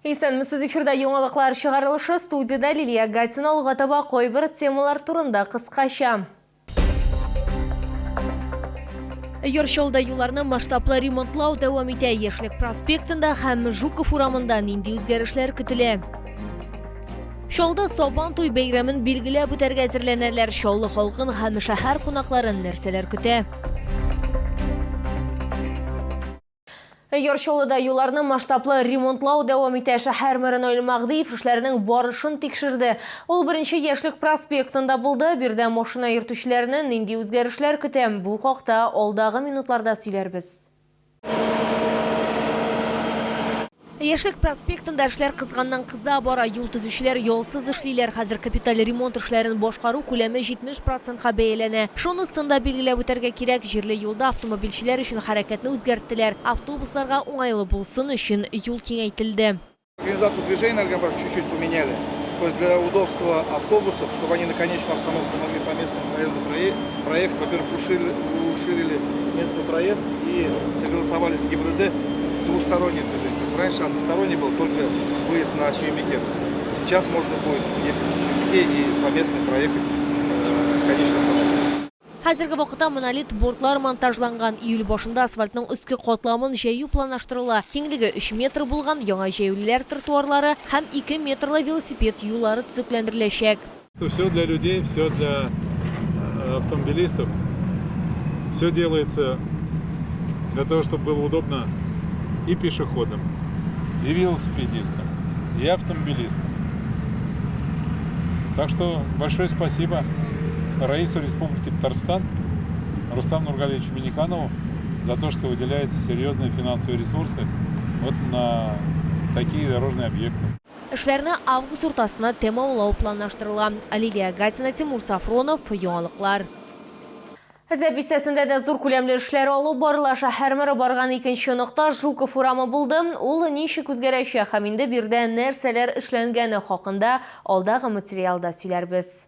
Исәнмесез, эфирда яңалыклар чыгарылышы, студиядә Лилия Гатина. Алга таба кайбер темалар турында кыскача. Яр Чаллыда юлларны масштаблы ремонтлау дәвам итә. Яшьлек проспектында һәм Жуков урамында нинди үзгәрешләр көтелә? Чаллыда Сабан туй бәйрәмен билгеләп үтәргә әзерләнәләр. Чаллы халкын һәм шәһәр кунакларын нәрсәләр көтә? Яр Чаллыда юлларны масштаблы ремонтлау дәвам итә. Шәһәр мэры Наил Мәһдиев эшләрнең барышын тикшерде. Ул беренче Яшьлек проспектында булды. Биредә машина йөртүчеләрне нинди үзгәрешләр көтә? Бу хакта алдагы минутларда сөйләрбез. Яшьлек проспектында эшләр кызганнан кыза бара. Юл төзүчеләр ялсыз эшлиләр. Хәзер капиталь ремонт эшләрен башкару күләме 70 процентка бәяләнә. Шунысын да билгеләп үтәргә кирәк, җирле юлда автомобильчеләр өчен хәрәкәтне үзгәрттеләр. Автобусларга уңайлы булсын өчен юл киңәйтелде. Организацию движения на Альгамбре чуть-чуть поменяли. То есть для удобства автобусов, чтобы они на конечную остановку могли по местному проезду проехать, во-первых, уширили местный проезд и согласовали с ГИБДД двустороннее движение. То есть раньше односторонний был только выезд на Сююмбике. Сейчас можно будет ехать на Сююмбике и по местной проехать э, конечную остановку. Хәзерге вакытта монолит бортлар монтажланган. Июль башында асфальтның өске катламын җәю планлаштырыла. Киңлеге өч метр булган яңа җәяүлеләр тротуарлары һәм ике метрлы велосипед юллары төзекләндереләчәк. Все для людей, все для э, автомобилистов. Все делается для того, чтобы было удобно и пешеходам, и велосипедистам, и автомобилистам. Так что большое спасибо Раису Республики Татарстан, Рустаму Нургалиевичу Минниханову за то, что выделяются серьезные финансовые ресурсы вот на такие дорожные объекты. Эшләрне август уртасына тәмамлау планлаштырыла. Лилия Гатина, Тимур Сафронов, Яңалыклар. Әзәп бистәсендә дә зур күләмле эшләр алып барыла. Шәһәр мэры барган икенче нокта Жуков урамы булды. Ул ничек үзгәрәчәк һәм инде биредә нәрсәләр эшләнгәне хакында алдагы материалда сөйләрбез.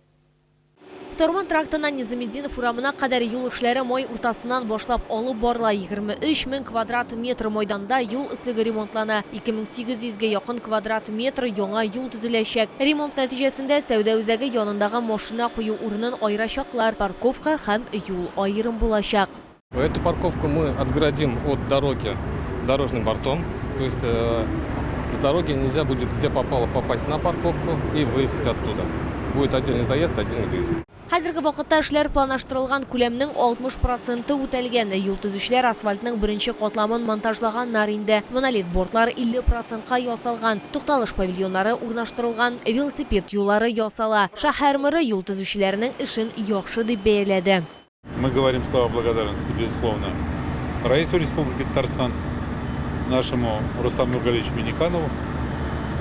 Сарман трактыннан Низаметдинов урамына кадәр юл эшләре май уртасыннан башлап алып барыла. 23 мең квадрат метр майданда юл өслеге ремонтлана, 2800 гә якын квадрат метр яңа юл төзеләчәк. Ремонт нәтиҗәсендә сәүдә үзәге янындагы машина кую урынын аерачаклар, парковка һәм юл аерым булачак. Эту парковку мы отгородим от дороги дорожным бортом, то есть э, с дороги нельзя будет где попало попасть на парковку и выехать оттуда. Будет отдельный заезд, отдельный выезд. Хәзерге вакытта эшләр планлаштырылган күләмнең 60 проценты үтәлгән. Юл төзүчеләр асфальтның беренче катламын монтажлаганнар инде. Монолит бортлар 50 процентка ясалган, тукталыш павильоннары урнаштырылган, велосипед юллары ясала. Шәһәр мэры юл төзүчеләрнең эшен яхшы дип бәяләде. Мы говорим слова благодарности, безусловно, Раису Республики Татарстан, нашему Рустаму Нургалиевичу Минниханову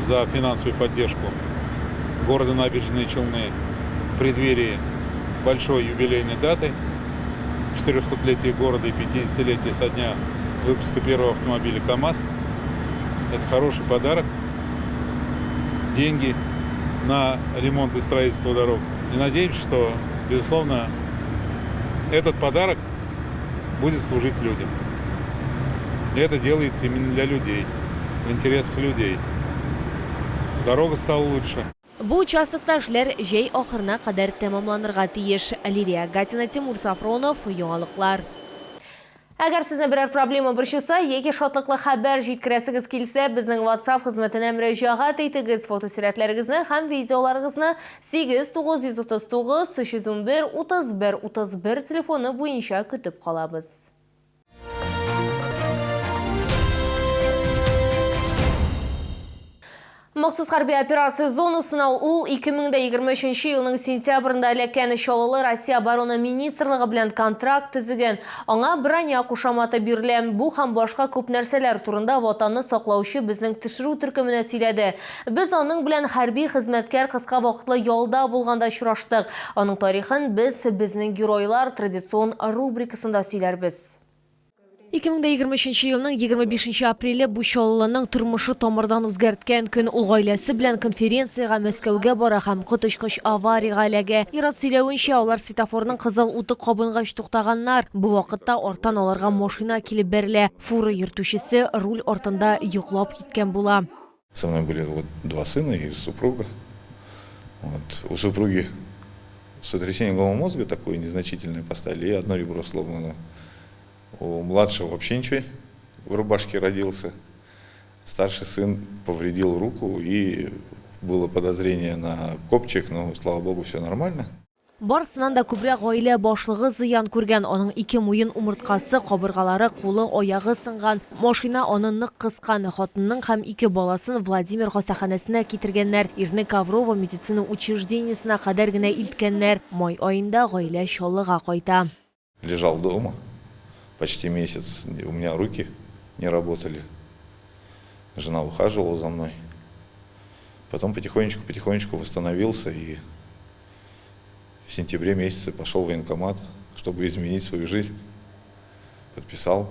за финансовую поддержку города Набережные Челны в преддверии большой юбилейной даты 400-летия города и 50-летия со дня выпуска первого автомобиля КАМАЗ. Это хороший подарок. Деньги на ремонт и строительство дорог. И надеемся, что, безусловно, этот подарок будет служить людям. И это делается именно для людей, в интересах людей. Дорога стала лучше. Бу участокта эшләр җәй ахырына кадәр тәмамланырга тиеш. Лилия Гатина, Тимур Сафронов, Яңалыклар. Әгәр сезне берәр проблема борчыса яки шатлыклы хәбәр җиткерәсегез килсә, безнең WhatsApp хезмәтенә мөрәҗәгать итегез. Фотосурәтләрегезне һәм видеоларыгызны 8 939 311 31 31 телефоны буенча көтеп калабыз. Махсус хәрби операция зонасына ул 2023 елның сентябрендә эләккән Чаллылы Россия Оборона министрлыгы белән контракт төзегән. Аңа Броня кушаматы бирелә. Бу һәм башка күп нәрсәләр турында Ватанны саклаучы безнең төшерү төркеменә сөйләде. Без аның белән хәрби хезмәткәр кыска вакытлы ялда булганда очраштык. Аның тарихын без Безнең геройлар традицион рубрикасында сөйләрбез. 2023 елның 25 апреле бу чаллылының тормышы тамырдан үзгәрткән көн. Ул гаиләсе белән конференциягә Мәскәүгә бара һәм коточкыч авариягә эләгә. Ир-ат сөйләвенчә, алар светофорның кызыл уты кабынгач туктаганнар. Бу вакытта арттан аларга машина килеп бәрелә. Фура йөртүчесе руль артында йоклап киткән була. Со мной были вот два сына и супруга. Вот. У супруги сотрясение головного мозга такое незначительное поставили, и одно ребро сломано. У младшего вообще ничего, в рубашке родился. Старший сын повредил руку, и было подозрение на копчик, но, слава богу, все нормально. Барысыннан да күбрәк гаилә башлыгы зыян күргән. Аның ике муен умырткасы, кабыргалары, кулы, аягы сынган. Машина аны нык кыскан. Хатынның һәм ике баласын Владимир хастаханәсенә китергәннәр. Ирне Коврово медицина учреждениесенә кадәр генә илткәннәр. Май аенда гаилә Чаллыга кайта. Лежал дома почти месяц. У меня руки не работали. Жена ухаживала за мной. Потом потихонечку-потихонечку восстановился и в сентябре месяце пошел в военкомат, чтобы изменить свою жизнь. Подписал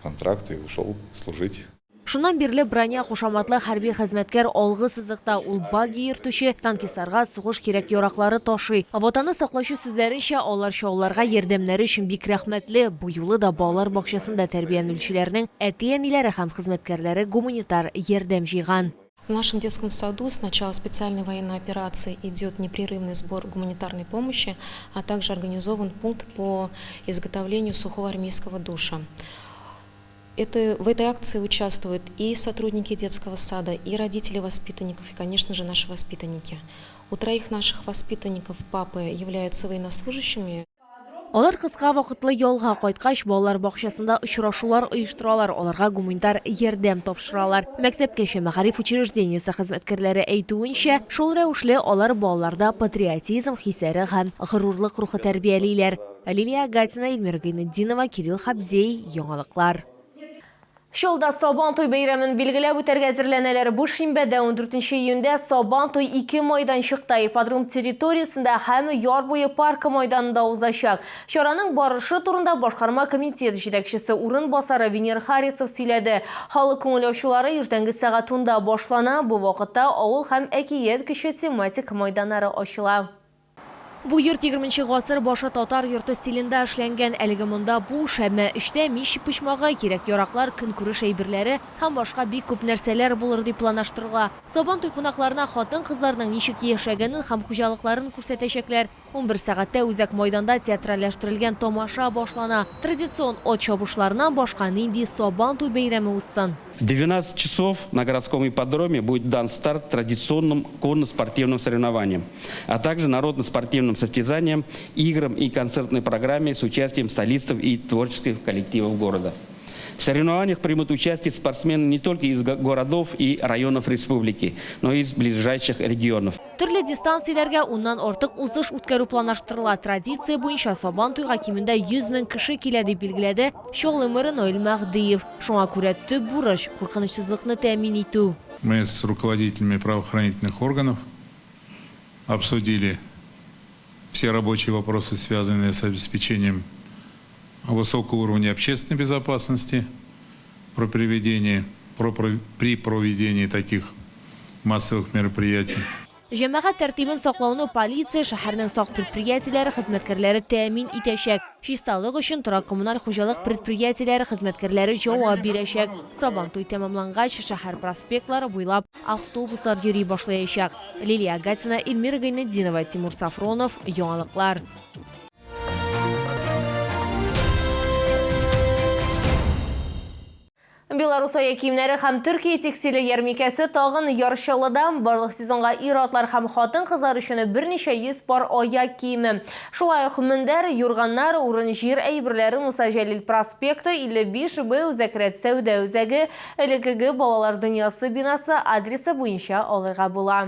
контракт и ушел служить. Шуннан бирле Броня кушаматлы хәрби хезмәткәр алгы сызыкта. Ул багги йөртүче, танкистларга сугыш кирәк-яраклары ташый. Ватанны саклаучы сүзләренчә, алар чаллыларга ярдәмнәре өчен бик рәхмәтле. Бу юлы да балалар бакчасында тәрбиянүлчеләрнең әти-әниләре һәм хезмәткәрләре гуманитар ярдәм җыйган. В нашем детском саду с начала специальной военной операции идет непрерывный сбор гуманитарной помощи, а также организован пункт по изготовлению сухого армейского душа. В этой акции участвуют и сотрудники детского сада, и родители воспитанников, и, конечно же, наши воспитанники. У троих наших воспитанников папы являются военнослужащими. Алар кыска вакытлы ялга кайткач, балалар бакчасында очрашулар оештыралар, аларга гуманитар ярдәм тапшыралар. Мәктәпкәчә мәгариф учреждениесе хезмәткәрләре әйтүенчә, шул рәвешле алар балаларда патриотизм хисләре һәм горурлык рухы тәрбиялиләр. Лилия Гатина, Эльмира Гайнетдинова, Кирилл Хабзей, Яңалыклар. Чаллыда Сабан туй бәйрәмен билгеләп үтәргә әзерләнәләр. Бу шимбәдә 14 июньдә Сабан туй ике майданчыкта ипподром территориясендә һәм Яр буе паркы майданында узачак. Чараның барышы турында башкарма комитет җитәкчесе урынбасары Венер Харисов сөйләде. Халык күңел ачулары иртәнге сәгать унда башлана. Бу вакытта авыл һәм әкият кече тематик майданнары ачыла. Бу йорт егерменче гасыр башы татар йорты стилендә эшләнгән. Әлеге монда буш, әмма эчтә мич почмагы, кирәк-яраклар, көнкүреш әйберләре һәм башка бик күп нәрсәләр булыр дип планлаштырыла. Сабан туй кунакларына хатын-кызларның ничек яшәгәнен һәм хуҗалыкларын күрсәтәчәкләр. 11 сәгатьтә үзәк майданда театральләштерелгән тамаша башлана. Традицион ат чабышларыннан башка нинди Сабан туй бәйрәме узсын? В 12 часов на городском ипподроме будет дан старт традиционным конно-спортивным соревнованиям, а также народно-спортивным состязаниям, играм и концертной программе с участием солистов и творческих коллективов города. В соревнованиях примут участие спортсмены не только из городов и районов республики, но и из ближайших регионов. Төрле дистанцияләргә уннан артык узыш үткәрү планлаштырыла. Традиция буенча Сабан туйга кимендә 100 мең кеше килә, дип билгеләде Чаллы мэры Наил Мәһдиев. Шуңа күрә төп бурыч, куркынычсызлыкны тәэмин итү. Мы с руководителями правоохранительных органов обсудили все рабочие вопросы, связанные с обеспечением высокого уровня общественной безопасности при проведении таких массовых мероприятий. Җәмәгать тәртибен саклауны полиция, шәһәрнең сак предприятиеләре хезмәткәрләре тәэмин итәчәк. Чисталык өчен торак-коммуналь хуҗалык предприятиеләре хезмәткәрләре җавап бирәчәк. Сабантуй тәмамлангач, шәһәр проспектлары буйлап автобуслар йөри башлаячак. Лилия Гатина, Эльмира Гайнетдинова, Тимур Сафронов, Яңалыклар. Беларус аяк киемнәре һәм Төркия текстиле ярминкәсе тагын Яр Чаллыда. Барлык сезонга ир-атлар һәм хатын-кызлар өчен берничә йөз пар аяк киеме. Шулай ук мендәр, юрганнар, урын-җир әйберләре Муса Җәлил проспекты, 55 Б үзәк рәт сәүдә үзәге, элеккеге Балалар дөньясы бинасы адресы буенча алырга була.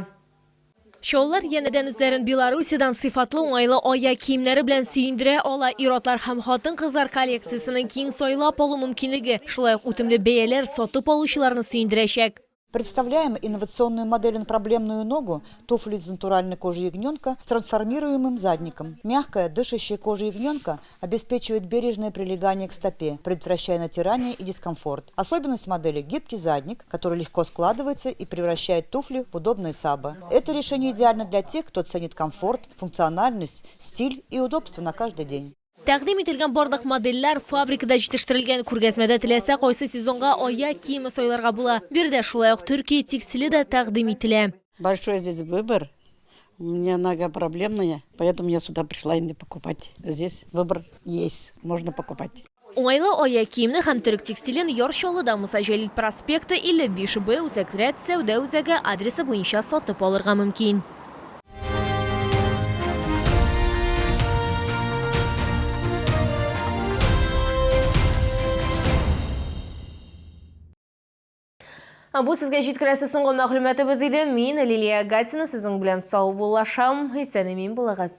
Чаллылар янәдән үзләрен Белоруссиядән сыйфатлы уңайлы аяк киемнәре белән сөендерә ала. Ир-атлар һәм хатын-кызлар коллекциясенең киң сайлап алу мөмкинлеге, шулай ук үтемле бәяләр сатып алучыларны сөендерәчәк. Представляем инновационную модель на проблемную ногу, туфли из натуральной кожи ягненка с трансформируемым задником. Мягкая, дышащая кожа ягненка обеспечивает бережное прилегание к стопе, предотвращая натирание и дискомфорт. Особенность модели – гибкий задник, который легко складывается и превращает туфли в удобные сабо. Это решение идеально для тех, кто ценит комфорт, функциональность, стиль и удобство на каждый день. Тәкъдим ителгән барлык модельләр фабрикада җитештерелгән. Күргәзмәдә теләсә кайсы сезонга аяк киеме сайларга була. Биредә шулай ук Төркия текстиле дә тәкъдим ителә. Большой здесь выбор. У меня нога проблемная, поэтому я сюда пришла инде покупать. Здесь выбор есть, можно покупать. Уңайлы аяк киемне һәм төрек текстилен Яр Чаллыда Муса Җәлил проспекты 55 Б Үзәк сәүдә үзәге адресы буенча сатып алырга мөмкин. Бу сезгә җиткерәсе соңгы мәгълүматыбыз иде. Мин Лилия Гатина сезнең белән саубуллашам. Исән-имин булыгыз.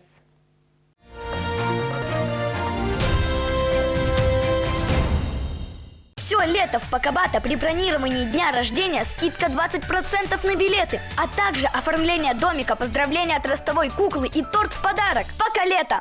Все лето в Покабата при бронировании дня рождения скидка 20% на билеты, а также оформление домика, поздравления от ростовой куклы и торт в подарок. Пока лето!